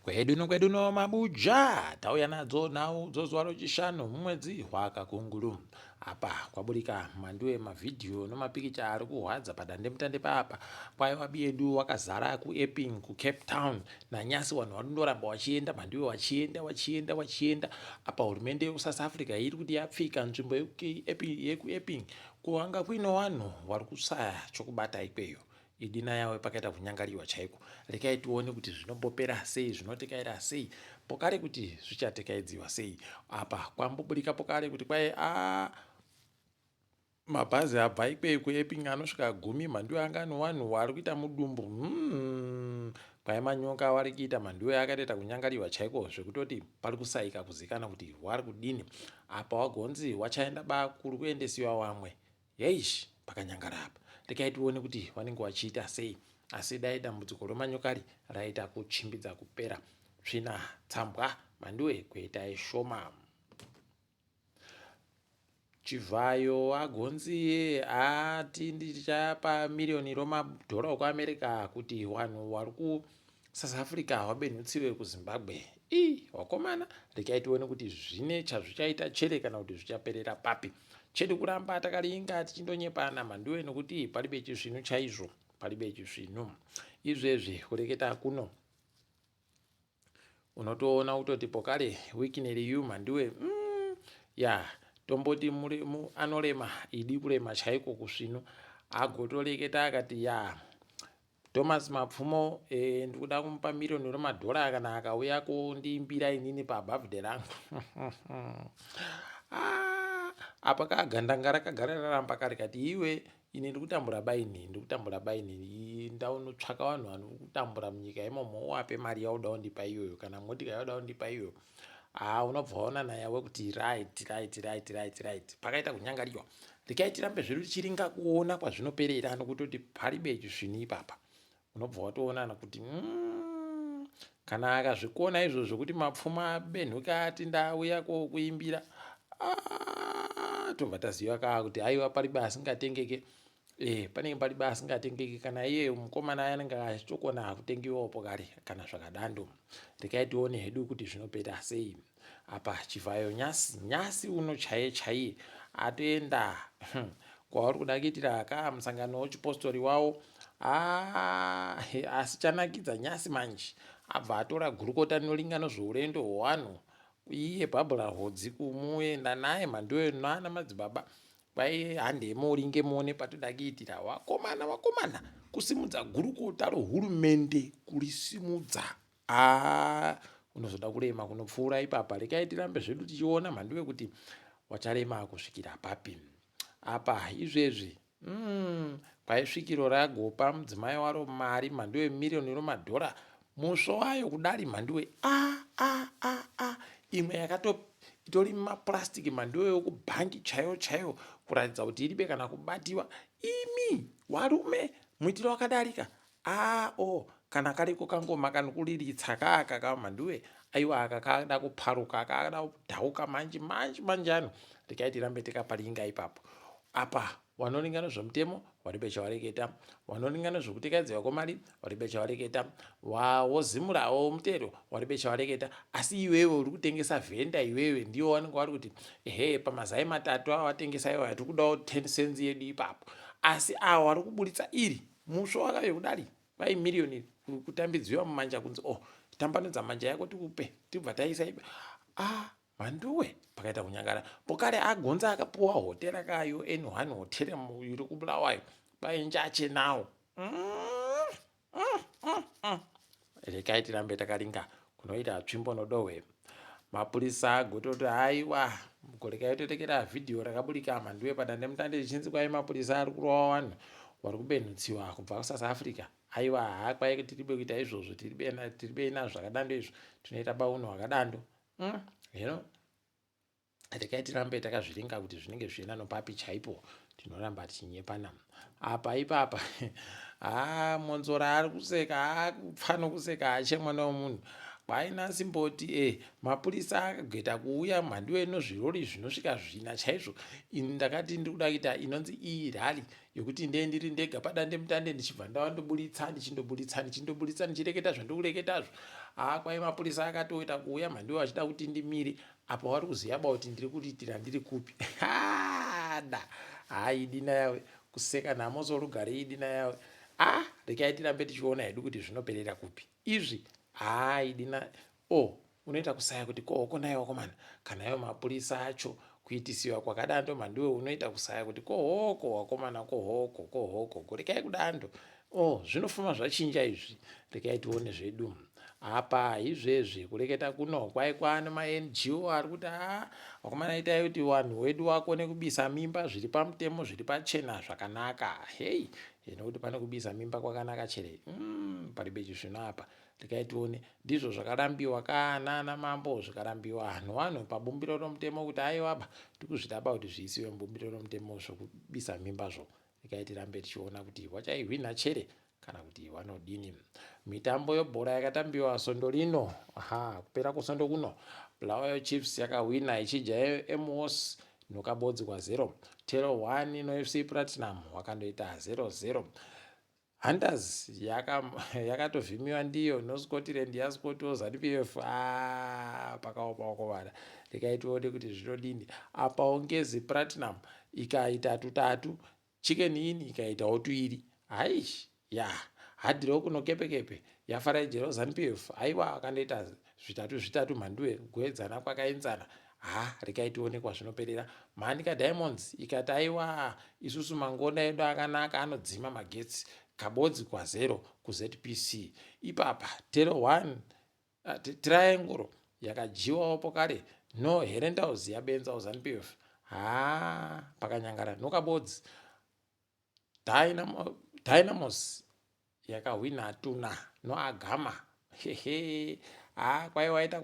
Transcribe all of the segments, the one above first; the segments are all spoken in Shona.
Kwedu nokwedu no mabuja tauya nadzo nhau dzozuva rochishanu mumwedzi hwakakunguru. Apa kwaburika mhandu yemavhidhiyo nomapikicha ari kuhwadza padandemutande paapa. Kwaiva biyedu wakazara kuEpping kuCape Town nanyasi vanhu vanondoramba vachienda mhanduwe vachienda vachienda vachienda. Apa hurumende yekuSouth Africa iri kuti yapfika nzvimbo yekuEpping kuhanga kuine vanhu vari kusaya chokubata ikweyo. Idi naYawe pakaita kunyangariwa chaiko. Rekai tione kuti zvinombopera sei, zvinotekaira sei, pokare kuti zvichatekaidziwa sei. Apa kwamboburika pokare kuti kwai a mabhazi abva ikweyo kuEpping anosvika gumi mhanduwe anga ane wanhu wari kuita mudumbu hmm. Kwai manyoka awari kuita mhanduwe akatoita kunyangariwa chaiko zvekutoti pari kusaika kuzikana kuti wari kudini. Apa wagonzi wachaenda ba kuri kuendesiwa wamwe Eish pakanyangara apa. Regai tione kuti vanenge vachiita sei. Asi dai dambudziko romanyokari raita kuchimbidza kupera. Tsvina tsambwa mandiwe kuitai shoma. Chivhayo agonzi ati ndichapa miriyoni romadhora okuAmerica kuti vanhu vari kuSouth Africa vabenhutsiwe kuZimbabwe. Ii wakomana regai tione kuti zvine chazvichaita chere kana kuti zvichaperera papi. Chedu kuramba takaringa tichindonyepana mhanduwe nokuti paribe chisvinu chaizvo, paribe chisvinu. Izvezvi kureketa kuno unotoona kutoti pokare Wicknell yu mhanduwe ya tomboti anorema idi kurema chaiko kusvinu agotoreketa akati ya Thomas Mapfumo eh, ndikuda kumupa miriyoni remadhora kana akauya kundiimbira inini pabhavhidhe rangu. Ah, apa kagandanga rakagara raramba kari kati iwe ini ndikutambura baini ndikutambura baini ndaunotsvaka vanhu vanokutambura munyika imomo uwape mari yauda kundipa iyoyo kana motika yauda kundipa iyoyo haa unobva waona naye wekuti right right right right right pakaita kunyangariwa regai tirambe zvedu tichiringa kuona kwazvinoperera nokutoti paribe chisvinu ipapa unobva watoonana kuti kana akazvikona izvo zvekuti mapfuma abenhuka ati ndauya kokuimbira ah, tobva taziva kaa kuti aiwa paribe asingatengeke Eh, panenge pari asingatengeki kana iye mukomana anenge achitokona kutengiwawo kare kana zvakadando. Regai tione hedu kuti zvinopeta sei. Apa Chivhayo nyasi nyasi uno chaiye chaiye atoenda kwauri kuda kuitira ka musangano wechipostori wawo. Ah, asi chanakidza nyasi manje abva atora gurukota rinoringa nezveurendo hwevanhu iye Barbara Hodzi kumuenda naye mhanduwe nana madzibaba Kwai handei moringe muone patoda kuitira wakomana wakomana kusimudza gurukota rohurumende kurisimudza aa unozoda kurema kunopfuura ipapa rekai tirambe zvedu tichiona mhanduwe kuti wacharema kusvikira papi apa izvezvi kwai svikiro ragopa mudzimai waro mari mhanduwe miriyoni romadhora musvo wayo kudari mhanduwe a a a a imwe yakato itori mumapurasitiki mhanduwe yokubhangi chaiyo chaiyo kuratidza kuti iribe kana kubatiwa imi warume muitiro wakadarika a o kana kariko kangoma kanokuriritsa kaka ka mhanduwe aiwa aka kada kuparuka kada kudhauka manje manje manje ano regai tirambe tikaparinga ipapo apa Wanoringa nezvemutemo waribe chawareketa, wanoringa nezvekutekaidziwa kwemari waribe chawareketa, wozimurawo mutero waribe chawareketa, asi iwewe uri kutengesa vhenda iwewe ndiwo wanenge wari kuti ehe pamazai matatu awatengesa iwayo tiri kudawo 10 cents yedu ipapo, asi awa wari kuburitsa iri musvo wakave kudari kwai miriyoni kutambidziwa mumanja kunzi oh tambanudza manja yako tikupe tibva taisa ipa ah Mhanduwe pakaita kunyangara pokare agonza akapuwa hotera ka UN one hotel iri kuBulawayo kwainjache nawo rekai tirambe takaringa kunoita tsvimbo nodohwe mapurisa agototi haiwa gorekai totekera vhidhiyo rakaburika mhanduwe padandemutande richinzi kwai mapurisa ari kurova vanhu vari kubenhutsiwa kubva kusouth africa aiwa haa kwai tiribe kuita izvozvo tiribe nazvo zvakadando izvo tinoita baunhu hwakadando you know regai tirambe takazviringa kuti zvinenge zvichienda nopapi chaipo tinoramba tichinyepana apa ipapa haa monzora ari kuseka haa kupfa nokuseka hache mwana wemunhu Kwaina Simboti e mapurisa akageta kuuya mhanduwe nozvirori zvinosvika zvina chaizvo. Ini ndakati ndiri kuda kuita inonzi iyi rally yekuti ndee ndiri ndega padandemutande ndichibva ndava ndoburitsa ndichindoburitsa ndichindoburitsa ndichireketa zvandikureketazvo. Haa kwai mapurisa akatoita kuuya mhanduwe vachida kuti ndimire apa wari kuziva ba kuti ndiri kuriitira ndiri kupi. Hada haa idina yawe kuseka nhamo sorugare idina yawe. Ah rekai tirambe tichiona hedu kuti zvinoperera kupi. Izvi haa idina oh unoita kusaya kuti ko hoko naye wakomana kana iwo mapurisa acho kuitisiwa kwakadando mhanduwe unoita kusaya kuti ko hoko wakomana ko hoko ko hoko gorekai kudando oh zvinofuma zvachinja izvi rekai tione zvedu apa izvezvi kureketa kuno kwai kwaane maNGO ari kuti haa vakomana itai kuti vanhu wedu vakone kubisa mimba zviri pamutemo zviri pachena zvakanaka hei nekuti pane kubisa mimba kwakanaka chere paribe chisvino apa regai tione ndizvo zvakarambiwa ka nana mambo zvikarambiwa novanhu pabumbiro romutemo kuti aiwaba tikuzvidaba kuti zviisiwe mubumbiro romutemo zvokubisa mimbazvo regai tirambe tichiona kuti wachaihwinha chere kana kuti vanodini mitambo yebhora yakatambiwa svondo rino aha kupera kwesvondo kuno Bulawayo Chiefs yakahwina ichidya MWOS nokabodzi kwa0 Telo 1 noFC Platinum wakandoita 0-0 Hunters yakatovhimiwa yaka ndiyo noScotland yaScotwo ZANU PF ah, pakaoma wakomana regai tione kuti zvinodini apawo Ngezi Platinum ikaita tutatu Chicken Inn ikaitawo tuiri hai ya Hard Rock nokepekepe yafarai jero ZANU PF aiwa akandoita zvitatu zvitatu mhanduwe kugoedzana kwakaenzana ha regai tione kwazvinoperera Manica Diamonds ikati aiwa isusu mangona edu akanaka anodzima magetsi kabodzi kwazero kuZPC ipapa tero 1 Triangle yakadyiwawo pokare no Herentals yabenzawo ZANU PF haa pakanyangara nokabodzi Dynamo, Dynamos yakahwina tuna noagama hehe haa kwai waita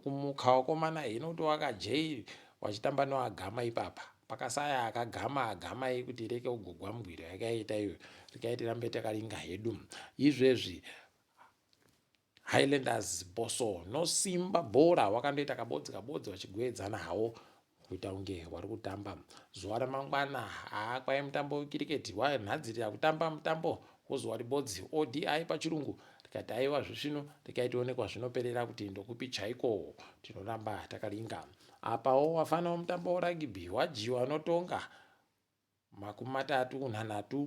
kumuka wakomana hino kuti wakajei wachitamba noagama ipapa pakasaya akagama agama iyi kuti ireke kugogwa mbwiro yakaita iyo rekai tirambe takaringa hedu izvezvi Highlanders Bosso noSimba Bhora wakandoita kabodzi kabodzi vachigwedzana hawo kuita kunge wari kutamba zuva ramangwana. Haa kwai mutambo wekiriketi wanhadzirira kutamba mutambo wozuva ribodzi ODI pachirungu tikati aiwa zvisvino rekai tione kwazvinoperera kuti ndokupi chaiko tinoramba takaringa. Apawo wafana wemutambo weragibhi wadyiwa noTonga 37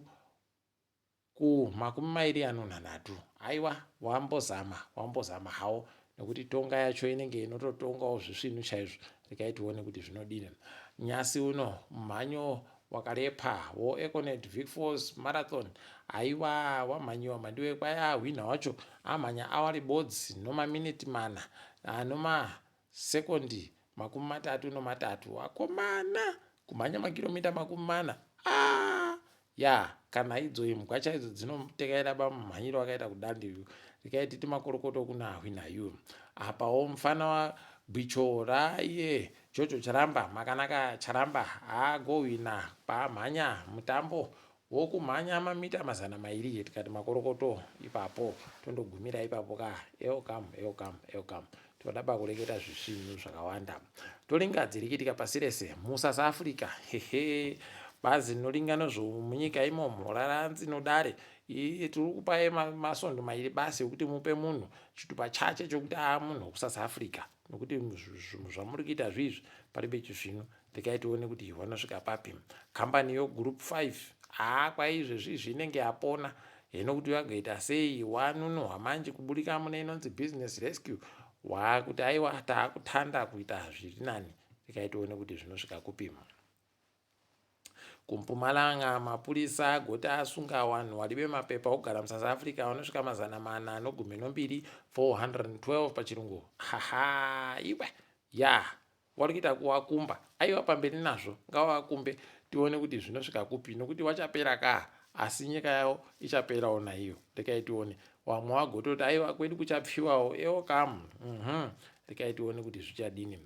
Ku 29 aiwa wambozama wambozama hawo nekuti tonga yacho inenge inototongawo zvisvinu chaizvo regai tione kuti zvinodini nyasi uno mhanyo wakarepa wo Econet Vic Falls Marathon aiwa wamhanyiwa mhandiwe kwaya hwina wacho amhanya awari bodzi nomaminiti mana anoma sekondi 33 akomana kumhanya makiromita 40 ah ya kana idzo imbwa chaidzo dzinotekaira pamhanyiro akaita kudandi uyu rekai titi makorokoto kuna ahwina yu apawo mufana wagwicho raiye jojo charamba makanaka charamba agohwina pamhanya mutambo Wokumhanya mamita 200 tikati makorokoto ipapo tondogumira ipapo ka elcam elcam elcam toda pakureketa zvisvinhu zvakawanda tolinga dzirikitika pasi rese musasa Africa hehe bazi rinolinga nezvomunyika imomo raranzi nodare tiri kupai masondo mairi basi ekuti mupe munhu chitupa chache chokuti aa munhu wekusasa Africa nokuti zvamuri kuita zviizvi paribe chisvinu Regai tione kuti vanosvika papi. Kambani yoGroup 5 haa kwaizvezvi izvi inenge yapona heno kuti vagoita sei wanunuhwa manje kuburika mune inonzi business rescue waakuti aiwa taakutanda kuita zviri nani. Regai tione kuti zvinosvika kupi. KuMpumalanga mapurisa agoti asunga vanhu walibe mapepa okugara muSouth Africa vanosvika 412 412 pachirungu. Haha iwe ya Wari kuita kuwakumba aiwa pamberi nazvo ngavawakumbe tione kuti zvinosvika kupi nokuti wachapera kaa asi nyika yavo ichaperawo naiyo rekai tione wamwe wagototi aiwa kwedu kuchapfiwawo ewo kamu rekai tione kuti zvichadini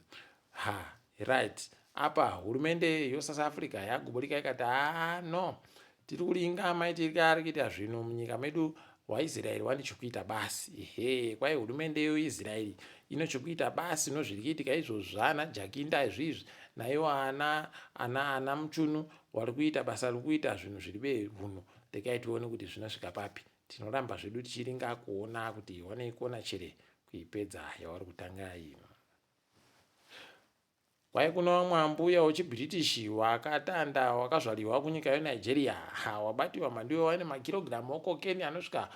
ha right apa hurumende yoSouth Africa yagoborika ikati haa no tiri kuringa maitiri kaari kuita zvinhu munyika medu. WaIsraeri wane chokuita basi. Ehe, kwai hurumende yeIsraeri ine chokuita basi nozviri kuitika izvozvi zvaana Jakinda izvizvi naiwo ana ana ana Muchunu wari kuita basa riri kuita zvinhu zviri behunhu. Rekai tione kuti zvinosvika papi. Tinoramba zvedu tichiringa kuona kuti wanoikona chere kuipedza yawari kutanga iyi. Kwai kuno vamwe ambuya wechiBritish wakatanda wakazvarirwa kunyika yeNigeria ha wabatiwa mhanduwe wane makirogiramu okokeni anosvika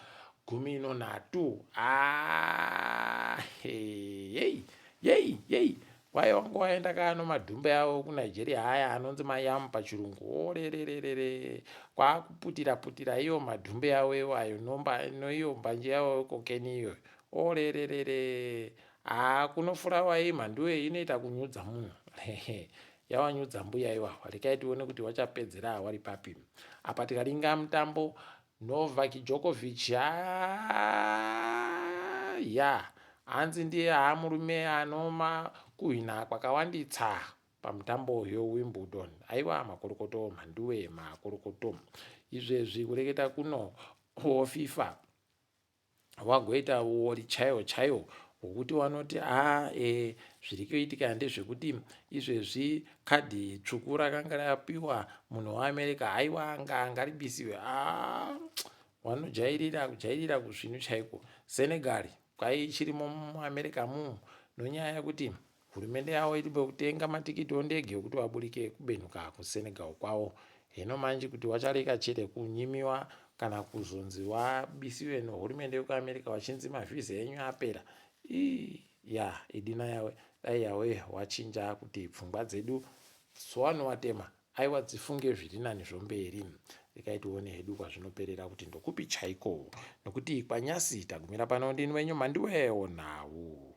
13. Ah, hey, yei yei kwai wanga waenda kano madhumbe avo kuNigeria aya anonzi mayamu pachirungu orerererere kwakuputira putira iyo madhumbe avo iwayo noiyo mbanje yavo yekokeni iyoyo orererere Haa kuno furawa iyi mhanduwe inoita kunyudza munhu yawanyudza mbuya iwawa rekai tione kuti wachapedzera awari papi apa tikaringa mutambo Novak Djokovic haa ya hanzi ndiye haa murume anoma kuhwina kwakawanditsa pamutambo weWimbledon aiwa makorokoto mhanduwe makorokoto izvezvi kureketa kuno woFIFA wagoita uori chaiwo chaiwo hwokuti wanoti a e zviri kuitika ndezvekuti izvezvi kadhi tsvuku rakanga rapiwa munhu weAmerica haiwa anga angaribisiwe a wanojairira kujairira kuzvinhu chaiko. Senegal kwai ichirimo muAmerica mu nonyaya yekuti Hurumende yavo iri kutenga matikiti ondege ekuti vaburike kubenuka kuSenegal kwavo. Heno manje kuti wachareka chete kunyimiwa kana kuzonzi wabisiwe nehurumende yekuAmerica wachinzi mavhiza enyu apera. Ii ya idina yawe dai yawe wachinja kuti pfungwa dzedu sowanhu watema aiwa dzifunge zvirinani zvomberi. Rekai tione hedu kwazvinoperera kuti ndokupi chaiko nokuti kwanyasi tagumira pano ndini wenyu Mhandiwe Nhau.